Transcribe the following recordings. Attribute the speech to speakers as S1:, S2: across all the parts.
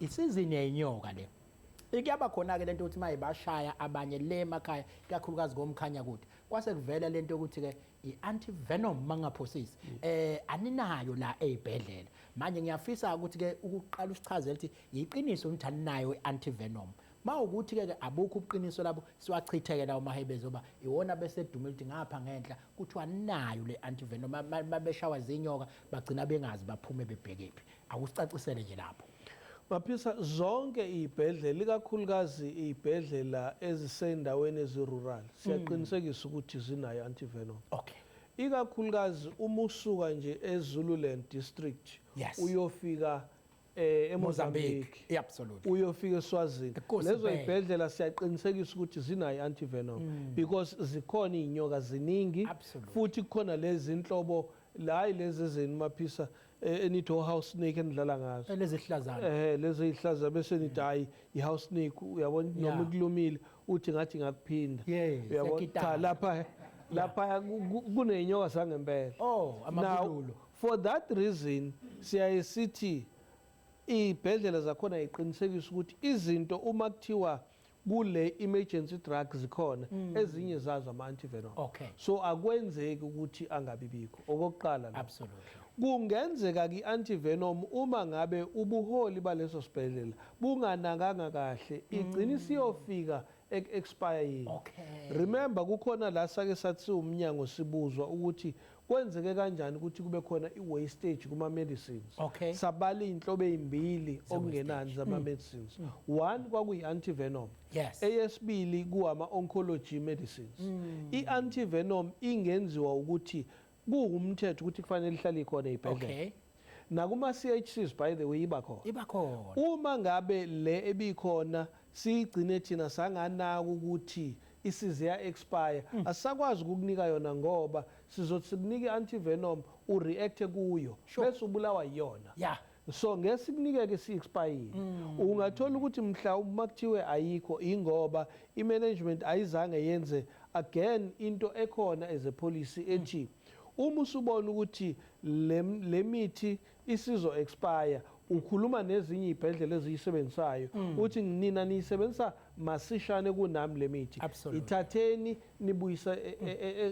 S1: Isizini yenyoka le. Ikuyaba khona ke lento ukuthi maye bashaya abanye le emakhaya, ikakhulukazi komkhanya kude. Kwase kuvela lento ukuthi ke i-antivenom, mangaphosisi, aninayo la ezibhedlela. Manje ngiyafisa ukuthi ke ukuqala usichazele ukuthi yiqiniso ukuthi aninayo i-antivenom. Mawukuthi ke abukho ubuqiniso labo, siwachitheke lawo mahebezi, oba iwona bese dumile ukuthi ngapha ngenhla kuthiwa nayo le antivenom, mabeshawa zinyoka bagcina bengazi baphume bebhekephi. Akusicacisele nje lapho.
S2: Maphisa, zonke iy'bhedlela, ikakhulukazi iy'bhedlela ezisendaweni ezi-rural, siyaqinisekisa ukuthi zinayo antivenom. Ikakhulukazi uma usuka nje eZululand district uyofika eMozambique.
S1: Yeah, absolutely.
S2: Uyofika eSwazini.
S1: Enkosi
S2: Lezo
S1: Bhele.
S2: y'bhedlela siyaqinisekisa ukuthi zinayo antivenom because zikhona iy'nyoka ziningi. Futhi kukhona lezi nhlobo, hayi lezi ezeni, Maphisa, enithi o-house snake enidlala ngazo.
S1: Lezi hlazana.
S2: Lezi ey'hlaza bese nithi hayi i-house snake, uyabona, noma ikulumile uthi ngathi ngakuphinda. Uyabona?
S1: Siyakitana.
S2: Cha, lapha kuney'nyoka zangempela.
S1: Oh,
S2: Now,
S1: amabululu.
S2: for that reason siyaye sithi iy'bhedlela zakhona yiqinisekisa ukuthi izinto uma kuthiwa kule emergency drug zikhona, ezinye zazo ama-antivenom. So akwenzeki ukuthi angabi bikho, okokuqala lokho. Kungenzeka ke i-antivenom, uma ngabe ubuholi baleso sibhedlela bunganakanga kahle, igcina isiyofika eku-expire yini. Remember, kukhona la sake sathi siwumnyango sibuzwa ukuthi kwenzeke kanjani ukuthi kube khona i-wastage kuma-medicines. Sabala iy'nhlobo ey'mbili okungenani zama-medicines. One kwakuyi-antivenom. Eyesibili kuwama-oncology medicines. I-antivenom ingenziwa ukuthi kuwumthetho ukuthi kufanele ihlale ikhona ey'bhedlela. Nakuma-CHCs, by the way, iba khona.
S1: Iba khona.
S2: Uma ngabe le ebikhona siyigcine thina sanganaka ukuthi isize ya expire, asisakwazi ukukunika yona ngoba sizothi sikunika i-antivenom ureact kuyo bese ubulawa yiyona. So ngesikunike-ke si-expire, ungathola ukuthi mhlawumbe uma kuthiwe ayikho, ingoba i-management ayizange yenze again into ekhona as a policy ethi uma usubona ukuthi le mithi isizo expire, ukhuluma nezinye izibhedlela eziyisebenzisayo, uthi nina niyisebenzisa masishane kunami le mithi, ithatheni nibuyise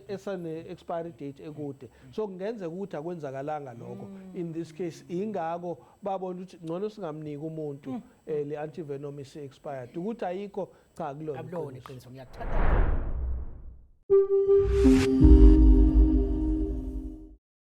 S2: esane expiry date ekude. So kungenzeka ukuthi akwenzakalanga lokho in this case, ingako babona ukuthi ngcono singamniki umuntu le antivenom isi expired. Ukuthi ayikho, cha, kulona
S1: Akulona
S2: iqiniso.
S1: Iqiniso. Ngiyakuthanda.